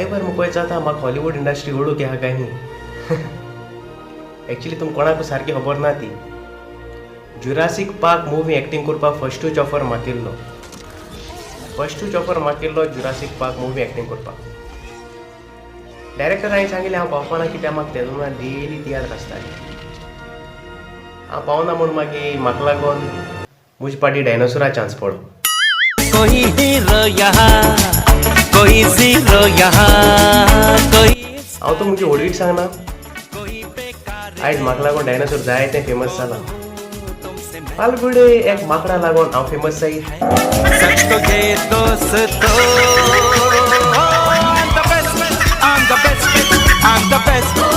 Driver मुकोय जाता म्हाका Hollywood industry ओळख आहा काय न्ही. एक्चुली तुमकां कोणाकू सारकी खबर ना ती. जुरासीक पार्क मुवी एक्टींग करपाक फस्टूच ऑफर मागिल्लो, फस्टूच ऑफर मागिल्लो जुरासीक पार्क मुवी एक्टींग करपाक. डायरेक्टरान सांगिल्लें हांव पावपाना कित्याक म्हाका तेदोना डेली तियात्र आसताले, हांव पावना म्हूण. मागीर म्हाका लागून म्हजे पाटी डायनासोरा चान्स पडलो. कोई हीरो यहाँ, कोई जीरो यहाँ, कोई हांव तो म्हजी व्हडवीक सांगना. कोई बेकार. आयज म्हाका लागून डायनासोर जायते फेमस जाला. फालगुडे एक माकडा लागून हांव फेमस जायत. सच तो ये दोस्तों, I'm the best, I'm the best, I'm the best.